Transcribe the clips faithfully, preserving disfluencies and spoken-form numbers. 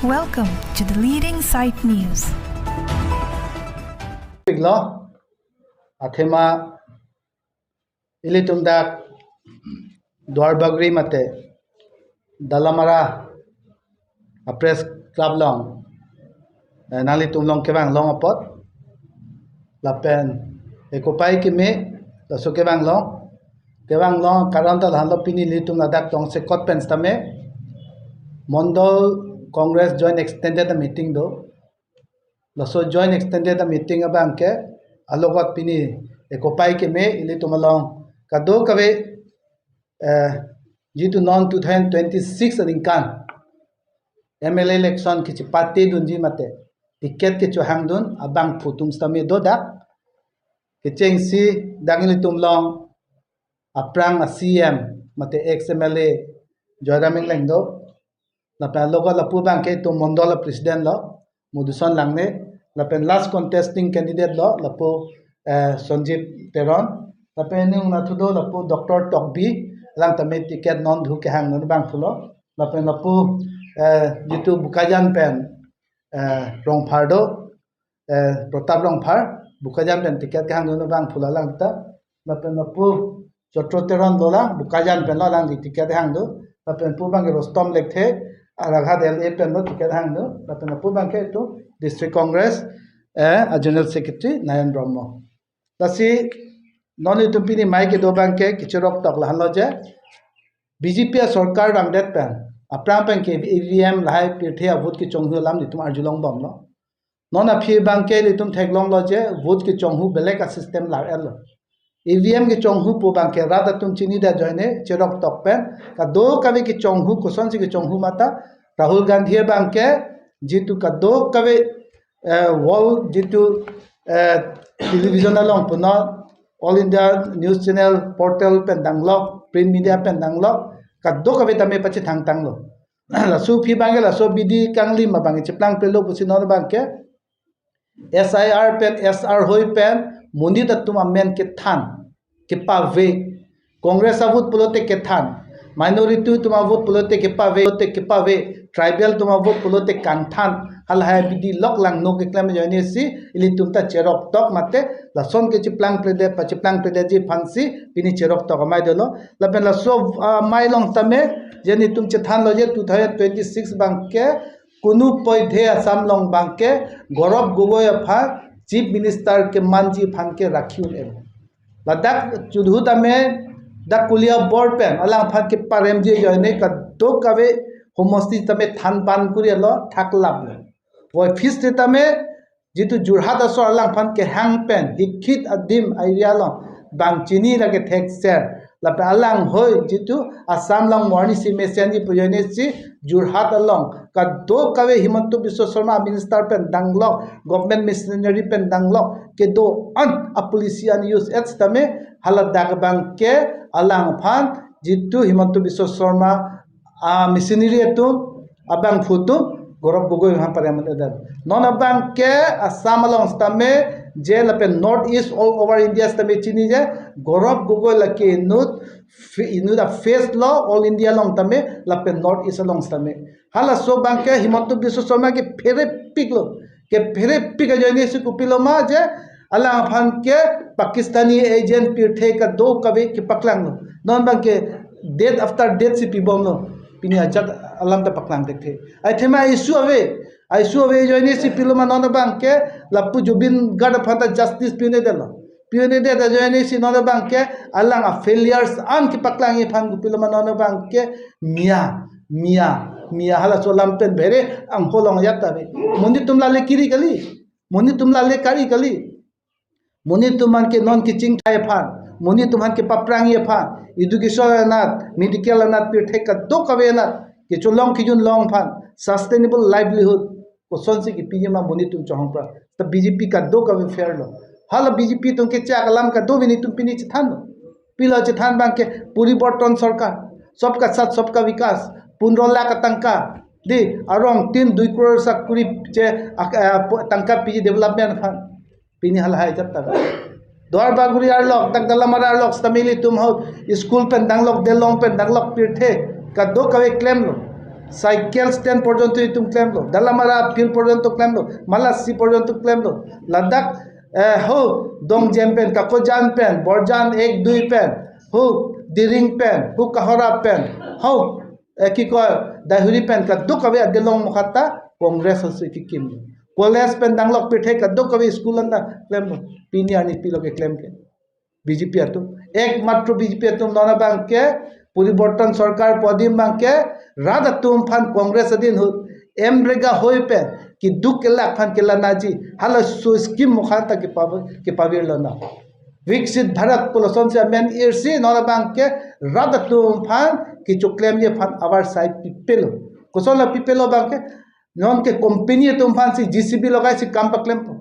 Welcome to the leading site news. Piglo, athema ilitum dak Duarbagori mate Dalamara a press club along, eh, nanglitum along kevang long apot lapen ekopai keme laso kevang long, kevang long karon ta lahenlo, pini ilitum ladak tongsekot pen sitame Mondol Congress Joint Extended Meeting do. Laso Joint Extended Meeting abang ke alogot pini ekopai keme ilitum along kadokave, eh, jitu non two thousand twenty-six aningkan M L A election kechepate dunji mate ticket kechehang dun abangphu atum sitame do dak. Kechengsi dak ilitum along aphrang a C E M mate ex M L A Joyram Engleng do. Lapen alogot lapu abang ke itum Mondol a president lo, Madhuson Langne. Lapen last contesting candidate lo lapu, eh, Sanjib Teron. Lapen ingnathu do lapu Doctor Tokbi, alang tame ticket non dhu kehang dun abangphu lo. Lapen lapu, eh, jitu Bokajan pen, eh, Rongphar do, eh, Pratap Rongphar, Bokajan pen ticket kehang dun abangphu lo alang ta. Lapen lapu Chotro Teron lo lang, Bokajan pen lo alang ticket hang do. Lapen pu abang ke Rustom Lekthe, Raigat L A pen lo ticket hang do. Lapen lapu abang ke itum District Congress, eh, a General Secretary Nayan Brahma. Lasi non itum pini mai kedo abang ke kecherok tok lahenlo je B J P a sorkar vangdet pen aphrang pen ke E V M lahai pirthe a vote kechonghu alam itum arjulong bomlo. Non aphi abang ke ilitum theklonglo je vote kechonghu belek a system lar-etlo. E V M kechonghu pu abang ke rat atum chinidet ajoine cherok tok pen kadokave kechonghu, kosonsi kechonghu mata Rahul Gandhi abang ke jitu kadokave, eh, world jitu, eh, television along punon, All India News Channel portal pen danglok, print media pen danglok, kadokave tame pachethangtanglo. Laso aphi abang ke laso bidi kanglim abang ke cheplang pelo pusi non abang ke S I R pen, S R hoi pen monit atum amen kethan, kepave. Congress a vote pulote kethan, minority atum a vote pulote kepave, pulote kepave, tribal atum a vote pulote kangthan. Halahai bidi lok langno keklem ajoine si ilitum ta cherok tok mate lason kecheplang pledet, pacheplang pledetji aphansi pini cherok tok amei dolo. Lapen laso, ah, amei along tame je nelitum chethanlo je two thousand twenty-six abang ke konuphoide Assam along abang ke Gaurav Gogoi aphan Chief Minister kemanji aphan ke rakhi un-e. Ladak chudhu tame dak Koliabor pen alangphan keparemji ajoine kadokave homosti tame than ban kuri-etlo, thaklaplo. Voi fees te tame jitu Jorhat asor alangphan kehang pen Dikshit adim area along bang chini lake thekser. Lapen alang hoi jitu Assam along morni si mesenji pu ajoine si Jorhat along kadokave Himanta Biswa Sarma minister pen danglok, government missionary pen danglok kedo-an a policy an use-et sitame haladak abang ke alangphan jitu Himanta Biswa Sarma a missionary atum, abangphu atum Gaurav Gogoi aphan parem-et-edetlo. Non abang ke Assam along sitame je lapen North East all over India sitame chini je Gaurav Gogoi lake inut fi-, inut a face lo all India along tame lapen North East along sitame. Halaso abang ke Himanta Biswa Sarma kepherepiklo. Kepherepik ajoine si kopilo ma je alangphan ke Pakistani agent pirthe kadokave kepaklanglo. Non abang ke date after date si pibomlo. Pini ajat alam ta paklang thekthe. Athema issue ave. Issue ave ajoine si pilo ma non abang ke lapu Zubeen Garg aphan ta justice pi un-edetlo. Pi un-edet ajoine si non abang ke alang a failures an kepaklangji aphan kopilo ma non abang ke mia, mia, mia halaso alam pen bhere angho long ajat ta ave. Monit atum lale kiri kali. Monit atum lale kari kali. Monit atum aphan ke non kechingthai aphan, monit atum aphan kepaphrangji aphan, education anat, medical anat, pirthe kadokave anat, kecholong kejun long aphan, sustainable livelihood, kosonsi kepiji ma monit atum chohong pra. Ta B J P kadokave fail lo. Hala B J P atum kechak alam kadokave nelitum pini chethanlo. Pilo chethan abang ke Poriborton Sarkar, Sabka Saath Sabka Vikas, pondro lakh atangka, di arong tin dui crore sakuri je ak-, eh, po-, tangka piji development aphan. Pini halahai ajat ta ave. Duarbagori arlok, dak Dalamara arlok, sitame ilitum ahut school pen danglok, delong pen danglok, pirthe kadokave klemlo. Cycle stand porjonto itum klemlo, Dalamara field porjonto klemlo, Malasi porjonto klemlo. Ladak, eh, ho, Dongjem pen, Kakojan pen, Borjan ek dui pen, ho, Diring pen, ho, Kahora pen, ho, eh, ki koi, Daihuri pen, kadokave adelong mokhat ta Congress aso kikim. College pen danglok pirthe kadokave school anta klemlo. Pini arni pilo keklem ke? B J P atum. Ekmatro B J P atum non abangke, poriborton sorkar pu adim abangke, rat atum aphan Congress adin ahut, emrega hoi pen, keduk kelak aphan kelanaji, halaso scheme mokhat ta kepav-, kepavirlo na. Viksit Bharat pu lasonsi amen irsi, non abangke, rat atum aphan, kechoklemji aphan avarsai pipelo. Kosonlo pipelo abangke, non ke company atum aphansi J C B logaisi kam paklempo.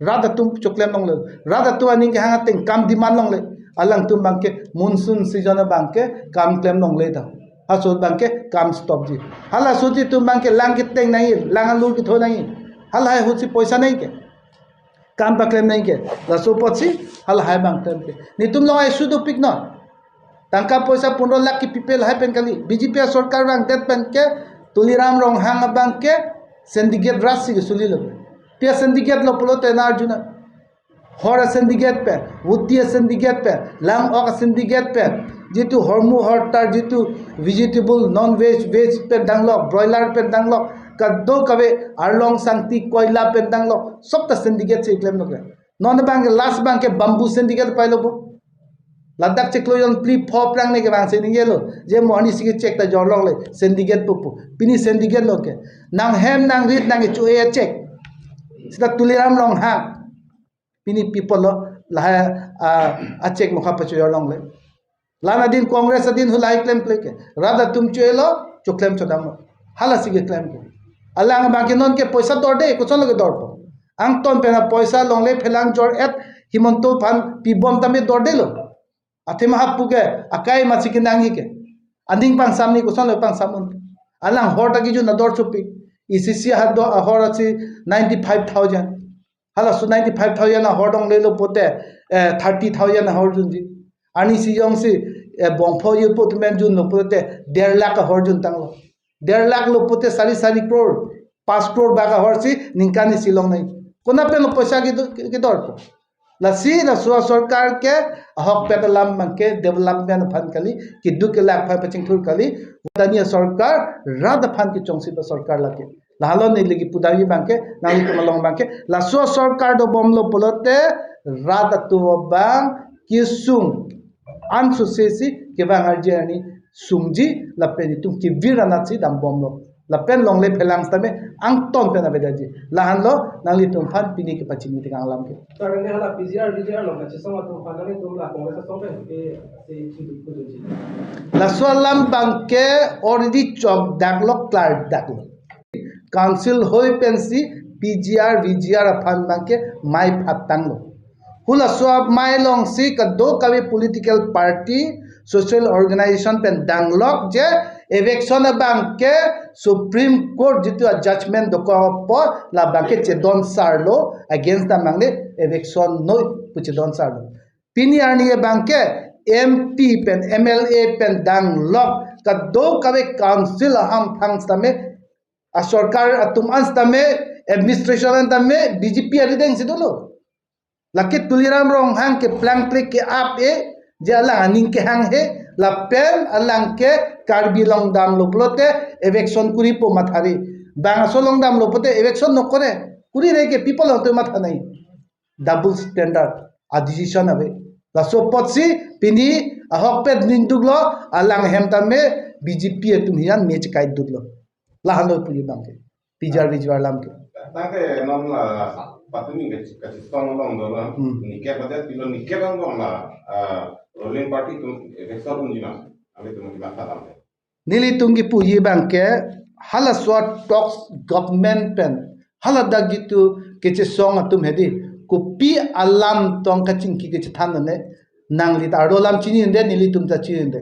Rat atum choklem longle. Rat atum aning kehang ateng kam demand longle. Alangtum abangke monsoon season abangke kam klem longle ta. Halaso abangke kam stopji. Halaso atum abangke lang keteng nangji, lang alur ketho nangji. Halahai ahutsi poisa nangji ke. Kam paklem nangji ke. Laso apotsi halahai abang klem ke. Netum along ai-issue dopik non. Tangka poisa pondro lakh kipipe lahai pen kali. B J P asorkar vangdet pen ke Tuliram Ronghang abangke syndicate rajsi kesolilo. Pi asyndicate lo pulote nang arjuna. Hor asyndicate pen, uti asyndicate pen, lang-ok asyndicate pen, jitu hormu hortar, jitu vegetable, non-veg, veg pen danglok, broiler pen danglok, kadokave arlong sangti koila pen danglok, sob ta syndicate si klemlo ke. Non abangke last abangke bamboo syndicate pailo bo. Ladak chiklo jon phli pho aphrang ne kevangsi ningjelo. Je mo arnisi kechek ta jorlongle syndicate pupu. Pini syndicate lo ke. Nanghem nangrit nangkecho-e achek. Seta Tuliram Ronghang. Pini pi apotlo lahai, ah, achek mokha pacho jorlongle. La-an adin Congress adin ahut lahai klemkle ke. Rat atum cho-elo, choklem chodamlo. Halasi keklem ke. Alang abangke non ke poisa dorde, kosonlo kedorpo? Angton pen apoisa longle phelang jor-et Himanta aphan pibom tame dordelo. Athema hap puke, akai masi kenangji ke. Aning pangsam ni, kosonlo pangsam un? Alang hor ta kejun ador chopik. E C C ahut do ahorsi ninety-five thousand. Halaso ninety-five thousand ahor donglelo pote, eh, thirty thousand ahor junji. Arnisi jongsi, eh, bongpho yurpo atum pen junlo pote, der lakh ahor juntanglo. Der lakh lo pote sari sari crore, panch crore bak ahorsi ningkan isi longnai. Kona pen lo poisa kedo-, kedorpo? Lasi laso asorkar ke ahokpet alam abangke development aphan kali, keduk kelak aphan pachingthur kali, wadani asorkar, rat aphan kechongsi asorkar lake. Lahelo neli kepudamji abangke, nanglitum along abangke, laso asorkar dobomlo pulote, rat atum abang kesung, ansu sesi kevang arje arni sungji, lapen itum kevir anatsi dambomlo. Lapen longle phelang sitame angton pen avedaji. La-anlo nanglitum aphan pini kepachini tekang alam ke. Sir, ne hala P G R, V G R along kachesong atum aphan nanglitum la Congress asong pen ke si chidu kudunji. Laso alam abangke already chokdaklo, klardaklo. Council hoi pensi P G R, V G R aphan abangke mei phatanglo. Halaso amei alongsi kadokave political party, social organization pen danglok je eviction abangke Supreme Court jitu a judgment dokok apot labangke chedon sarlo, against ta mangle, eviction noi pu chedon sarlo. Pini arni abangke M P pen, M L A pen danglok kadokave council ahamphang sitame, asorkar atum an sitame, administration an tame B J P arideng si dolo. Lake Tuliram Ronghang ke plangple ke-ap-e, je alang aning kehang he, lapen alang ke Karbi Anglong damlo pulote eviction kuripo mathari. Bang aso along damlo pulote eviction nokore. Kurire ke people along to matha nai. Double standard a decision ave. Laso apotsi pini ahokpet ningduklo, alang ahem tame B J P atum hiyan me chekai duklo. La-anlo puji abangke. P G R V G R alam ke. Tangte non la patumi ke kachesong along do la. Hmm. Niket bade pilo niket along la, ah, ruling party atum eviction unji ma. Nanglitum kimat salam ke. Nelitum kipuji abangke halaso a talks government pen haladak jitu kachesong atum hedi kopi alam tong kachingki kachethan ne, nangli ta ardo alam chinide, nelitum ta chinide.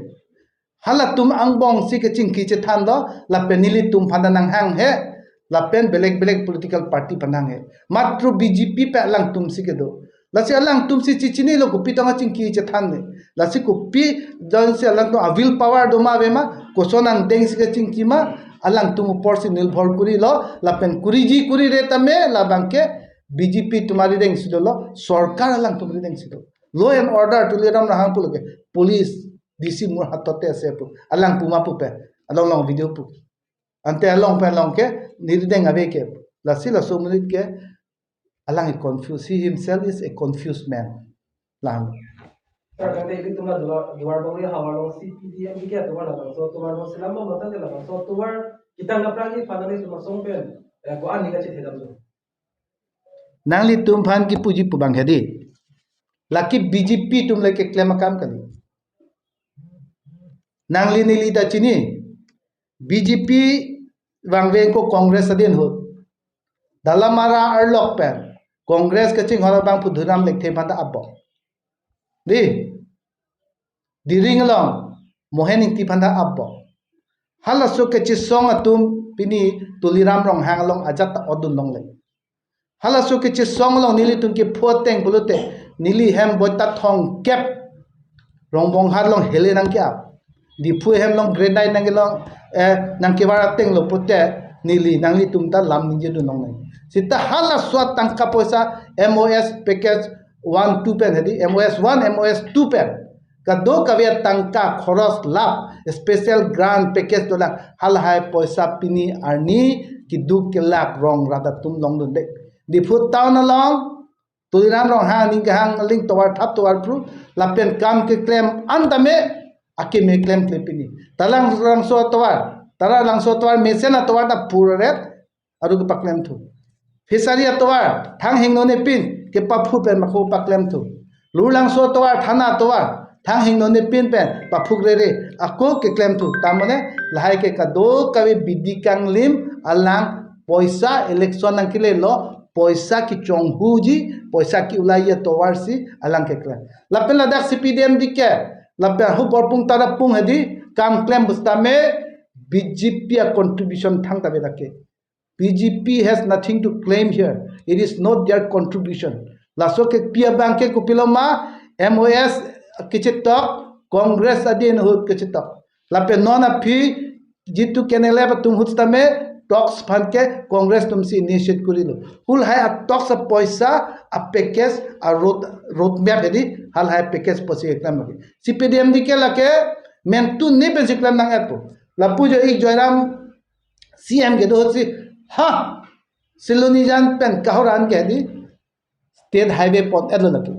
Halatum angbongsi kachingki chethanlo, lapen nelitum aphan ta nanghang he, lapen belek belek political party aphan hang he. Matro B J P pen alangtum si kedo. Lasi alangtum si chechinilo kopi tong kachingki chethan ne. Lasi kopi donsi alangtum a will power do ma ave ma, koson angdeng si kachingki ma, Alangtum apor si nirbhor kurilo, lapen kuriji kurire tame labangke B J P atum arideng si dolo, sorkar alangtum arideng si do. Law and order Tuliram Ronghang pulo ke, police, D C mur hatote ase pu. Alang puma pupe, along along video pu. Ante along pen along ke, nirideng ave ke. Lasi laso amonit ke, alang confused. He himself is a confused man. Lang. Sir, kan tadi itu nggak dua, dua bang ya, hawa long C P D M B K atau mana bang? So, tuar long selama mata de bang. So, tuar kita nggak pernah ini, finally tuar song pen. Eh, ko ani ka chet hedam tu. Nanglitum aphan kipuji pu abang hedi. Lake B J P atum le keklem akam kali. Nangli neli ta chini. B J P vangve ko Congress adin ahut. Dalamara arlok pen Congress kachinghon abang pu Dhorom Lekthe aphan ta apbok. Di. Diring along Mohen Ingti aphan ta apbok. Halaso kachesong atum pini Tuliram Ronghang along ajat ta odun longle. Halaso kachesong along nelitum kepho ateng pulote, neli hem boita thongkep Rongbonghat along hele nangke-ap. Diphu hem along grenade nangkelong, eh, nangkevar ateng lo pulote, neli nanglitum ta lam ningje dun longle. Seta halaso atangka poisa M O S package one two pen hedi, M O S one, M O S two pen kadokave atangka khoros lap, special grant package dolang, halahai poisa pini arni keduk kelak rong rat atum longdunde. Diphu town along, Tuliram Ronghang aning kehang aling tovar thap tovar phru, lapen kam keklem an tame akeme klemkle pini. Taralangso atovar, Taralangso atovar mesen atovar ta phurret, aru kepaklem thu. Fishery atovar, thang hingno nepin kepaphu pen ako paklem thu. Lurlangso atovar, thana atovar, thang hingno nepin pen paphuk rere, ako keklem thu. Tamone lahai ke kadokave bidi kanglim alang poisa election nangkele lo, poisa kechonghuji, poisa ke-ulai atovar si alang keklem. Lapen ladak C P D M D K, lapen hu Borpung Tarapung hedi kam klem pu setame B J P a contribution thangta ave lake. B J P has nothing to claim here. It is not their contribution. Laso kepi abang ke kopilo ma, M O S kachetok, Congress adin ahut kachetok. Lapen non aphi jitu K N L F atum ahut setame talks aphan ke Congress atum si initiate kurilo. Halahai a talks apoisa, a package, a road, road map hedi, halahai package pusi ekdam lake. C P D M D K lake, mentu ne pen si klem nang-et pu. Lapu jo ik Joyram C M kedo ahut si, ha, Silonijan pen Kohora an ke hedi, State Highway pon-et lo lake.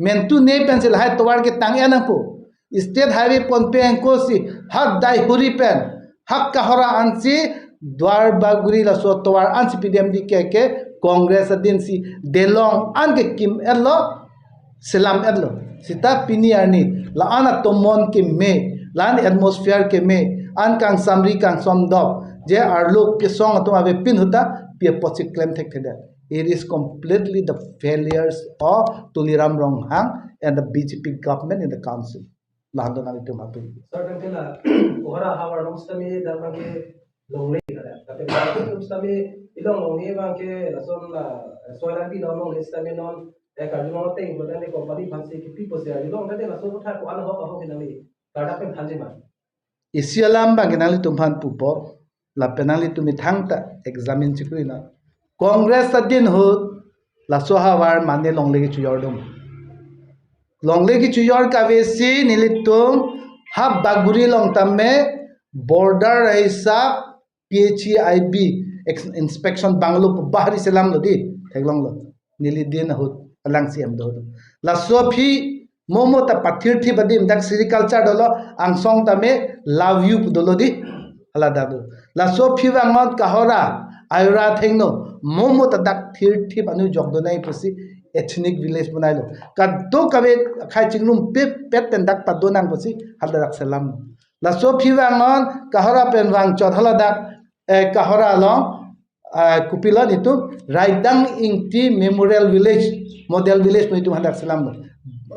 Mentu ne pen si lahai tovar ketang-et nangpo. State Highway pon pen ko si, ha Daihuri pen, ha Kohora an si, Duarbagori laso tovar an si P D M D K ke Congress adin si delong an kekim-et lo, selam-et lo. Seta pini arni, la-an atomon keme, la-an atmosphere keme, an kangsamri kangsamdop, je arlo kesong atum avepin ahut ta, pi apotsi klem thekthedet. It is completely the failures of Tuliram Ronghang and the B J P government in the council. Lahan do nanglitum happy. Sir, kan kela, Kohora havar long setame, dan bangke longle kada. Tapi kalau setame, ilong longle bangke, lason la, soalan bi long longle setame non, eh, karjulong teng, buat ni company aphan si kipi pusi, ilong tadi lason kotha ko-an ahok ahok hinang ni. Kada pen thanji ma. Isi alam abang ke nanglitum aphan pupo, lapen nanglitum methang ta examine chikri na. Congress adin ahut, laso havar mane longle kechojor dum. Longle kechojor kave si nelitum ha Bagori along tame border hisap P H E I B ex-, inspection banglo pu bahari selam lo di, theklong lo. Neli din ahut alang C M do. Laso aphi momo ta pathir thip adim dak sericulture dolo angsong tame love you pu dolo di. Hala dak do. Laso aphi vangon Kohora, Ayora thengno, momo ta dak thir thip anu jok do nai pusi ethnic village bonai lo. Kadokave akhai chingrum pep pet pen dak pado nang pusi hala dak selam. Laso aphi vangon Kohora pen vangchot hala dak, eh, Kohora along, eh, kopilo netum Raidang Ingti Memorial Village, Model Village netum hadak selam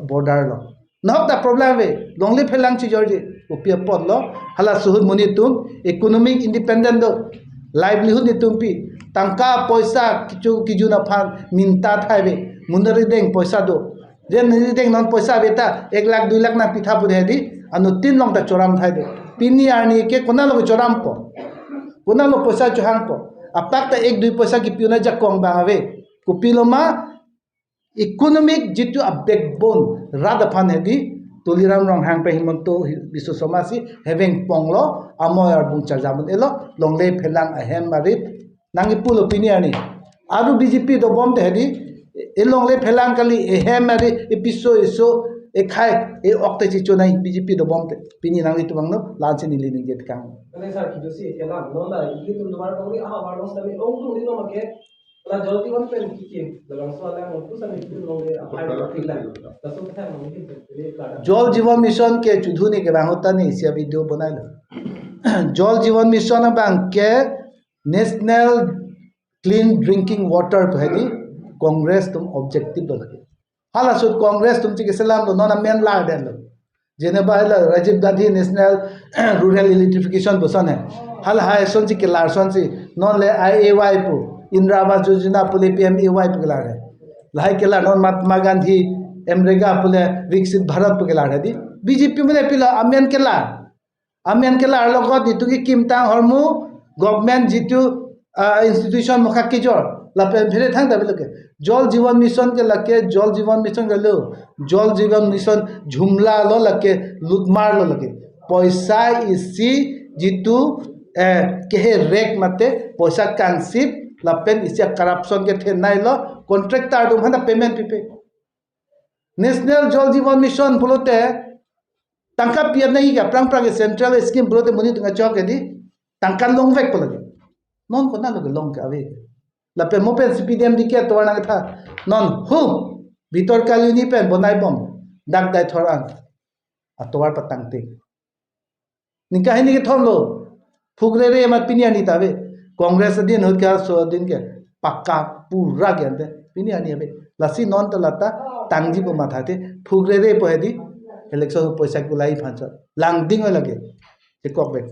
border along. Nahok ta problem ave, longle phelang chojorji, kopi apotlo, halaso ahut monit atum economic independent do, livelihood netum pi, tangka poisa kecho kejun aphan minta thai ave, monit arideng poisa do, je neli arideng non poisa ave ta, ek lakh dui lakh nangpitha pu hedi, anuttin along ta choram thai do. Pini arni ke konat along chorampo. Konatlo poisa chohangpo? Apak ta ek dui poisa kipi un ajakong abang ave. Kopiloma, economic jitu a backbone rat aphan hedi Tuliram Ronghang pen Himanta Biswa Sarma si heveng ponglo, amoi arbung charjam un-elo, longle phelang ahem arit nangkipulo pini arni. Aru B J P dobom te hedi, e longle phelang kali, ehem arit, episo eso, ekhai e-ok te chichonai B J P dobom te. Pini nanglitum abang no, la-ansi neli ningje tekang. Mane sir, kidu si kelang, non la, ilitum domar kongri, ah, warnos kami, ong tung di no make, la Jal Jeevan pen kiki, labangso alam ong tu sami kidu longle, ah, hai, kila. Laso kata ong di, kila. Jal Jeevan Mission ke chudhu ne kevang ahut ta ne isi a-video bonailo. Jal Jeevan Mission abang ke National Clean Drinking Water pu hedi Congress atum objective lo lake. Hala ahut Congress atum chike selam lo, non amen lar den lo. Jeneba hala Rajiv Gandhi National Rural Electrification puson he. Hala hai sonsi kelar sonsi, non le I A Y pu, Indira Awas Yojana pu le P M A Y pu kelar he. Lahai kelar non Mahatma Gandhi MGNREGA pu le Viksit Bharat pu kelar hedi. B J P mene pilo amen kelar. Amen kelar logot nitu kekim tang ahormu government jitu, ah, institution mokha kejor. Lapen phere thangta bilo ke. Jal Jeevan Mission ke lake, Jal Jeevan Mission ke lo. Jal Jeevan Mission jhumla lo lake, lutmar lo lake. Poisa isi jitu, eh, keherek mate, poisa kangsip, lapen isi corruption kethenei lo, contractor atum aphan ta payment pipe. National Jal Jeevan Mission pulote, tangka pian nai ke aphrang aphrang ke central scheme pulote monit atum kachok ke di, tangka longvek pu lake. Non konatlo kelong ke ave. Lapen mo pensi P D M D K atovar nangtha. Non hu, Bhitor Kaloni pen bonaibom, dak Deithor an atovar patangte. Ningkan hini kethom lo. Phukrere amat pini arni ta ave. Congress adin ahut ke, laso adin ke pakka pura ke ante. Pini arni ave. Lasi non ta lata tangji pu matha te. Phukrere pu hedi election poisa kulai aphan chot. Langding oi lake. Chekokvek.